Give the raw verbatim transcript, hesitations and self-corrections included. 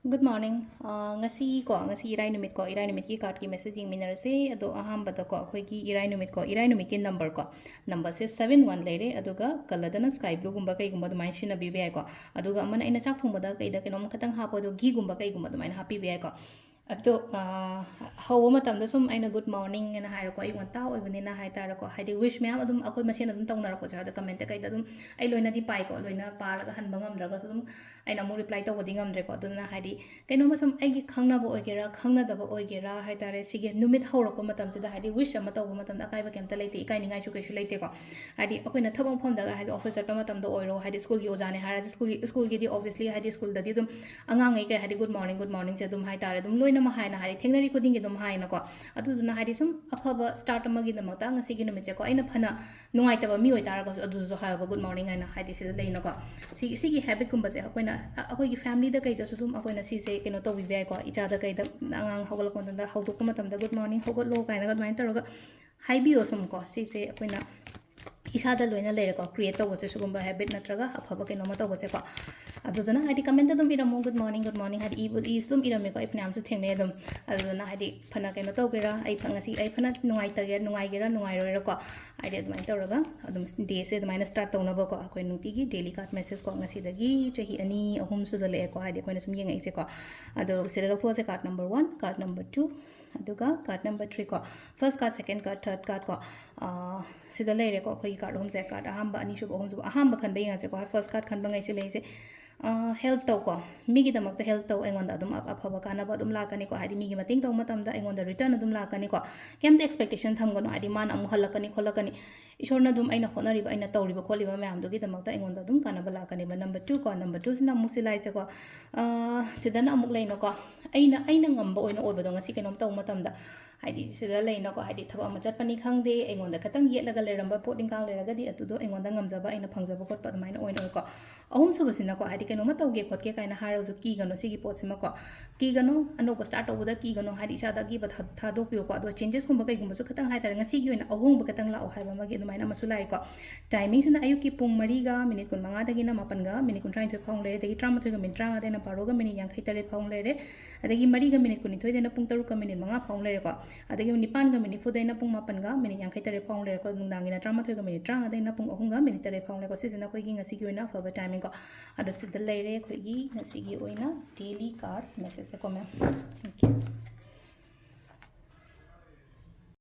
Good morning. ꯑ, ꯉꯁꯤ ꯀꯣ, ꯉꯁꯤ ꯏꯔꯥꯏ ꯅꯨꯃꯤꯠ ꯀꯣ, ꯏꯔꯥꯏ ꯅꯨꯃꯤꯠꯀꯤ cardꯀꯤ message ꯌꯦꯡꯃꯤꯟꯅꯔꯁꯦ꯫ ꯑꯗꯣ ꯑꯍꯥꯟꯕꯗ ꯀꯣ, ꯑꯩꯈꯣꯏꯒꯤ ꯏꯔꯥꯏ ꯅꯨꯃꯤꯠ ꯀꯣ, ꯏꯔꯥꯏ ꯅꯨꯃꯤꯠꯀꯤ number ꯀꯣ, numberꯁꯦ seven one ꯂꯩꯔꯦ, ꯑꯗꯨꯒ colourꯗꯅ sky blueꯒꯨꯝꯕ ꯀꯩꯒꯨꯝꯕ ꯑꯗꯨꯃꯥꯏꯅ ꯁꯤꯖꯤꯟꯅꯕꯤꯕ ꯌꯥꯏꯀꯣ꯫ ꯑꯗꯨꯒ ꯑꯃꯅ ꯑꯩꯅ ꯆꯥꯛ ꯊꯣꯡꯕꯗ ꯀꯩꯗ ꯀꯩꯅꯣꯝ ꯈꯤꯇꯪ ꯍꯥꯞꯄꯣ, ꯑꯗꯣ gheeꯒꯨꯝꯕ ꯀꯩꯒꯨꯝꯕ ꯑꯗꯨꯃꯥꯏꯅ ꯍꯥꯞꯄꯤꯕ ꯌꯥꯏꯀꯣ꯫ ꯑꯗꯣ, ꯑ, ꯍꯧꯕ ꯃꯇꯝꯗ ꯁꯨꯝ ꯑꯩꯅ good morning ꯍꯥꯏꯅ ꯍꯥꯏꯔꯦꯀꯣ, ꯑꯌꯨꯛ ꯉꯟꯇꯥ ꯑꯣꯏꯕꯅꯤꯅ ꯍꯥꯏ ꯇꯥꯔꯦꯀꯣ, ꯍꯥꯏꯗꯤ wish ꯃꯌꯥꯝ ꯑꯗꯨꯝ ꯑꯩꯈꯣꯏ ꯃꯁꯦꯟ ꯑꯗꯨꯝ ꯇꯧꯅꯔꯛꯄꯁꯦ, ꯑꯗꯣ commentꯇ ꯀꯩꯗ ꯑꯗꯨꯝ ꯑꯩ ꯂꯣꯏꯅꯗꯤ ꯄꯥꯏꯀꯣ, ꯂꯣꯏꯅ ꯄꯥꯔꯒ ꯍꯟꯕ ꯉꯝꯗ꯭ꯔꯒꯁꯨ ꯑꯗꯨꯝ ꯑꯩꯅ ꯑꯃꯨꯛ reply ꯇꯧꯕꯗꯤ ꯉꯝꯗ꯭ꯔꯦꯀꯣ꯫ ꯑꯗꯨꯅ ꯍꯥꯏꯗꯤ ꯀꯩꯅꯣꯝꯃ ꯁꯨꯝ ꯑꯩꯒꯤ ꯈꯪꯅꯕ ꯑꯣꯏꯒꯦꯔꯥ, ꯈꯪꯅꯗꯕ ꯑꯣꯏꯒꯦꯔꯥ ꯍꯥꯏ ꯇꯥꯔꯦ, ꯁꯤꯒꯤ ꯅꯨꯃꯤꯠ ꯍꯧꯔꯛꯄ ꯃꯇꯝꯁꯤꯗ ꯍꯥꯏꯗꯤ wish ꯑꯃ ꯇꯧꯕ ꯃꯇꯝꯗ ꯑꯀꯥꯏꯕ ꯀꯩꯝꯇ ꯂꯩꯇꯦ, ꯏꯀꯥꯏꯅꯤꯡꯉꯥꯏꯁꯨ ꯀꯩꯁꯨ ꯂꯩꯇꯦꯀꯣ꯫ ꯍꯥꯏꯗꯤ ꯑꯩꯈꯣꯏꯅ ꯊꯕꯛ ꯃꯐꯝꯗꯒ ꯍꯥꯏꯗꯤ office ꯆꯠꯄ ꯃꯇꯝꯗ ꯑꯣꯏꯔꯣ, ꯍꯥꯏꯗꯤ schoolꯒꯤ ꯑꯣꯖꯥꯅꯦ ꯍꯥꯏꯔꯁꯨ, schoolꯒꯤ, schoolꯒꯤꯗꯤ obviously ꯍꯥꯏꯗꯤ schoolꯗꯗꯤ ꯑꯗꯨꯝ ꯑꯉꯥꯡꯉꯩ ꯀꯩ ꯍꯥꯏꯗꯤ good morning, good morningꯁꯦ ꯑꯗꯨꯝ ꯍꯥꯏ ꯇꯥꯔꯦ, ꯑꯗꯨꯝ ꯂꯣꯏꯅꯃꯛ ꯍꯥꯏꯅ ꯍꯥꯏꯗꯤ ꯊꯦꯡꯅꯔꯤ ꯈꯨꯗꯤꯡꯒꯤ ꯑꯗꯨꯝ ꯍꯥꯏꯅꯀꯣ꯫ ꯑꯗꯨꯗꯨꯅ ꯍꯥꯏꯗꯤ ꯁꯨꯝ ꯑꯐꯕ start ꯑꯃꯒꯤꯗꯃꯛꯇ ꯉꯁꯤꯒꯤ ꯅꯨꯃꯤꯠꯁꯦꯀꯣ, ꯑꯩꯅ ꯐꯅ ꯅꯨꯡꯉꯥꯏꯇꯕ ꯃꯤ ꯑꯣꯏꯇꯥꯔꯒꯁꯨ ꯑꯗꯨꯁꯨ ꯍꯥꯏꯌꯣꯕ, good morning ꯍꯥꯏꯅ, ꯍꯥꯏꯗꯤ ꯁꯤꯗ ꯂꯩꯅꯀꯣ꯫ ꯁꯤ, ꯁꯤꯒꯤ habitꯀꯨꯝꯕꯁꯦ ꯑꯩꯈꯣꯏꯅ, ꯑ-, ꯑꯩꯈꯣꯏꯒꯤ familyꯗ ꯀꯩꯗꯁꯨ ꯑꯗꯨꯝ ꯑꯩꯈꯣꯏꯅ ꯁꯤꯁꯦ ꯀꯩꯅꯣ ꯇꯧꯕꯤꯕ ꯌꯥꯏꯀꯣ, ꯏꯆꯥꯗ ꯀꯩꯗ ꯑꯉꯥꯡ ꯍꯧꯒꯠꯂꯛꯄ ꯃꯇꯝꯗ ꯍꯧꯗꯣꯛꯄ ꯃꯇꯝꯗ good morning, ꯍꯧꯒꯠꯂꯣ ꯀꯥꯏꯅꯒ ꯑꯗꯨꯃꯥꯏꯅ ꯇꯧꯔꯒ ꯍꯥꯏꯕꯤꯌꯣ ꯁꯨꯝ ꯀꯣ꯫ ꯁꯤꯁꯦ ꯑꯩꯈꯣꯏꯅ ꯏꯁꯥꯗ ꯂꯣꯏꯅ ꯂꯩꯔꯦꯀꯣ, create ꯇꯧꯕꯁꯦ ꯁꯤꯒꯨꯝꯕ habit ꯅꯠꯇ꯭ꯔꯒ ꯑꯐꯕ ꯀꯩꯅꯣꯝꯃ ꯇꯧꯕꯁꯦꯀꯣ꯫ ꯑꯗꯨꯗꯨꯅ ꯍꯥꯏꯗꯤ commentꯇ ꯑꯗꯨꯝ ꯏꯔꯝꯃꯣ, good morning, good morning, ꯍꯥꯏꯗꯤ ꯏꯕꯨ-, ꯏꯁꯨ ꯑꯗꯨꯝ ꯏꯔꯝꯃꯦꯀꯣ, ꯑꯩ ꯐꯅꯌꯥꯝꯁꯨ ꯊꯦꯡꯅꯩ ꯑꯗꯨꯝ꯫ ꯑꯗꯨꯗꯨꯅ ꯍꯥꯏꯗꯤ ꯐꯅ ꯀꯩꯅꯣ ꯇꯧꯒꯦꯔꯥ, ꯑꯩ ꯐ-, ꯉꯁꯤ ꯑꯩ ꯐꯅ ꯅꯨꯡꯉꯥꯏꯇꯒꯦ, ꯅꯨꯡꯉꯥꯏꯒꯦꯔꯥ ꯅꯨꯡꯉꯥꯏꯔꯣꯏꯔꯀꯣ, ꯍꯥꯏꯗꯤ ꯑꯗꯨꯃꯥꯏꯅ ꯇꯧꯔꯒ ꯑꯗꯨꯝ dayꯁꯦ ꯑꯗꯨꯃꯥꯏꯅ start ꯇꯧꯅꯕꯀꯣ꯫ ꯑꯩꯈꯣꯏ ꯅꯨꯡꯇꯤꯒꯤ daily card messageꯀꯣ, ꯉꯁꯤꯗꯒꯤ ꯆꯍꯤ ꯑꯅꯤ ꯑꯍꯨꯝ ꯁꯨꯖꯜꯂꯛꯑꯦꯀꯣ, ꯍꯥꯏꯗꯤ ꯑꯩꯈꯣꯏꯅ ꯁꯨꯝ ꯌꯦꯡꯉꯛꯏꯁꯦꯀꯣ꯫ ꯑꯗꯣ ꯁꯤꯗ ꯂꯧꯊꯣꯛꯑꯁꯦ, card number one, card number two, ꯑꯗꯨꯒ card number three ꯀꯣ, first card, second card, third card ꯀꯣ꯫ ꯑꯥ, ꯁꯤꯗ ꯂꯩꯔꯦꯀꯣ ꯑꯩꯈꯣꯏꯒꯤ card ꯑꯍꯨꯝꯁꯦ, card ꯑꯍꯥꯟꯕ, ꯑꯅꯤꯁꯨꯕ, ꯑꯍꯨꯝꯁꯨꯕ꯫ ꯑꯍꯥꯟꯕ ꯈꯟꯕ ꯌꯦꯡꯉꯁꯦꯀꯣ, first card ꯈꯟꯕ ꯉꯩꯁꯤ ꯂꯩꯁꯦ꯫ ꯑꯥ, help ꯇꯧꯀꯣ, ꯃꯤꯒꯤꯗꯃꯛꯇ help ꯇꯧ, ꯑꯩꯉꯣꯟꯗ ꯑꯗꯨꯝ ꯑꯐ-, ꯑꯐꯕ ꯀꯥꯟꯅꯕ ꯑꯗꯨꯝ ꯂꯥꯛꯀꯅꯤꯀꯣ, ꯍꯥꯏꯗꯤ ꯃꯤꯒꯤ ꯃꯇꯦꯡ ꯇꯧꯕ ꯃꯇꯝꯗ ꯑꯩꯉꯣꯟꯗ return ꯑꯗꯨꯝ ꯂꯥꯛꯀꯅꯤꯀꯣ꯫ ꯀꯩꯝꯇ expectation ꯊꯝꯒꯅꯨ, ꯍꯥꯏꯗꯤ ꯃꯥꯅ ꯑꯃꯨꯛ ꯍꯜꯂꯛꯀꯅꯤ ꯈꯣꯠꯂꯛꯀꯅꯤ꯫ ꯏꯁꯣꯔꯅ ꯑꯗꯨꯝ ꯑꯩꯅ ꯍꯣꯠꯅꯔꯤꯕ, ꯑꯩꯅ ꯇꯧꯔꯤꯕ ꯈꯣꯠꯂꯤꯕ ꯃꯌꯥꯝꯗꯨꯒꯤꯗꯃꯛꯇ ꯑꯩꯉꯣꯟꯗ ꯑꯗꯨꯝ ꯀꯥꯟꯅꯕ ꯂꯥꯛꯀꯅꯦꯕ꯫ Number two ꯀꯣ, number twoꯁꯤꯅ ꯑꯃꯨꯛ ꯁꯤ ꯂꯥꯏꯁꯦꯀꯣ, ꯑꯥ, ꯁꯤꯗꯅ ꯑꯃꯨꯛ ꯂꯩꯅꯀꯣ, ꯑꯩꯅ, ꯑꯩꯅ ꯉꯝꯕ ꯑꯣꯏꯅ ꯑꯣꯏꯕꯗꯣ, ꯉꯁꯤ ꯀꯩꯅꯣꯝ ꯇꯧꯕ ꯃꯇꯝꯗ, ꯍꯥꯏꯗꯤ ꯁꯤꯗ ꯂꯩꯅꯀꯣ, ꯍꯥꯏꯗꯤ ꯊꯕꯛ ꯑꯃ ꯆꯠꯄꯅꯤ ꯈꯪꯗꯦ, ꯑꯩꯉꯣꯟꯗ ꯈꯤꯇꯪ ꯌꯦꯠꯂꯒ ꯂꯩꯔꯝꯕ ꯄꯣꯠ ꯏꯟꯀꯥꯡ ꯂꯩꯔꯒꯗꯤ ꯑꯗꯨꯗꯣ ꯑꯩꯉꯣꯟꯗ ꯉꯝꯖꯕ, ꯑꯩꯅ ꯐꯪꯖꯕ ꯈꯣꯠꯄ ꯑꯗꯨꯃꯥꯏꯅ ꯑꯣꯏꯅ ꯑꯣꯏꯀꯣ꯫ ꯑꯍꯨꯝꯁꯨꯕꯁꯤꯅꯀꯣ, ꯍꯥꯏꯗꯤ ꯀꯩꯅꯣꯝꯃ ꯇꯧꯒꯦ ꯈꯣꯠꯀꯦ ꯀꯥꯏꯅ ꯍꯥꯏꯔꯒꯁꯨ ꯀꯤꯒꯅꯨ ꯁꯤꯒꯤ ꯄꯣꯠꯁꯤꯃꯀꯣ꯫ ꯀꯤꯒꯅꯨ, ꯑꯅꯧꯕ start ꯇꯧꯕꯗ ꯀꯤꯒꯅꯨ, ꯍꯥꯏꯗꯤ ꯏꯁꯥꯗ ꯑꯀꯤꯕ ꯊꯥ-, ꯊꯥꯗꯣꯛꯄꯤꯌꯨꯀꯣ꯫ ꯑꯗꯣ changesꯀꯨꯝꯕ ꯀꯩꯒꯨꯝꯕꯁꯨ ꯈꯤꯇꯪ ꯍꯥꯏ ꯇꯥꯔꯦ, ꯉꯁꯤꯒꯤ ꯑꯣꯏꯅ ꯑꯍꯣꯡꯕ ꯈꯤꯇꯪ ꯂꯥꯛꯑꯣ ꯍꯥꯏꯕ ꯑꯃꯒꯤ ꯑꯗꯨꯃꯥꯏꯅ ꯍꯥꯏꯅ ꯑꯃꯁꯨ ꯂꯥꯛꯑꯦꯀꯣ꯫ ꯇꯥꯏꯃꯤꯡꯁꯤꯅ ꯑꯌꯨꯛꯀꯤ ꯄꯨꯡ ꯃꯔꯤꯒ ꯃꯤꯅꯤꯠ ꯀꯨꯟꯃꯉꯥꯗꯒꯤꯅ ꯃꯥꯄꯟꯒ ꯃꯤꯅꯤꯠ ꯀꯨꯟꯊ꯭ꯔꯥꯅꯤꯊꯣꯏ ꯐꯥꯎ ꯂꯩꯔꯦ, ꯑꯗꯒꯤ ꯇꯔꯥꯃꯥꯊꯣꯏꯒ ꯃꯤꯅꯤꯠ ꯇꯔꯥꯃꯉꯥꯗꯩꯅ ꯕꯥꯔꯣꯒ ꯃꯤꯅꯤꯠ ꯌꯥꯡꯈꯩ ꯇꯔꯦꯠ ꯐꯥꯎ ꯂꯩꯔꯦ, ꯑꯗꯒꯤ ꯃꯔꯤꯒ ꯃꯤꯅꯤꯠ ꯀꯨꯟꯅꯤꯊꯣꯏꯗꯩꯅ ꯄꯨꯡ ꯇꯔꯨꯛꯀ ꯃꯤꯅꯤꯠ ꯃꯉꯥ ꯐꯥꯎ ꯂꯩꯔꯦꯀꯣ꯫ ꯑꯗꯒꯤ ꯅꯤꯄꯥꯟꯒ ꯃꯤꯅꯤꯠ ꯅꯤꯐꯨꯗꯩꯅ ꯄꯨꯡ ꯃꯥꯄꯟꯒ ꯃꯤꯅꯤꯠ ꯌꯥꯡꯈꯩ ꯇꯔꯦꯠ ꯐꯥꯎ ꯂꯩꯔꯦꯀꯣ꯫ ꯅꯨꯡꯗꯥꯡꯒꯤꯅ ꯇꯔꯥꯃꯥꯊꯣꯏꯒ ꯃꯤꯅꯤꯠ ꯇꯔꯥꯃꯉꯥꯗꯩꯅ ꯄꯨꯡ ꯑꯍꯨꯝꯒ ꯃꯤꯅꯤꯠ ꯇꯔꯦꯠ ꯐꯥꯎ ꯂꯩꯔꯦꯀꯣ꯫ ꯁꯤꯁꯤꯅ ꯑꯩꯈꯣꯏꯒꯤ ꯉꯁꯤꯒꯤ ꯑꯣꯏꯅ ꯑꯐꯕ ꯇꯥꯏꯃꯤꯡꯀꯣ꯫ ꯑꯗꯣ ꯁꯤꯗ ꯂꯩꯔꯦ ꯑꯩꯈꯣꯏꯒꯤ ꯉꯁꯤꯒꯤ ꯑꯣꯏꯅ daily card message ꯀꯣ ꯃꯦꯝ꯫ Okay꯫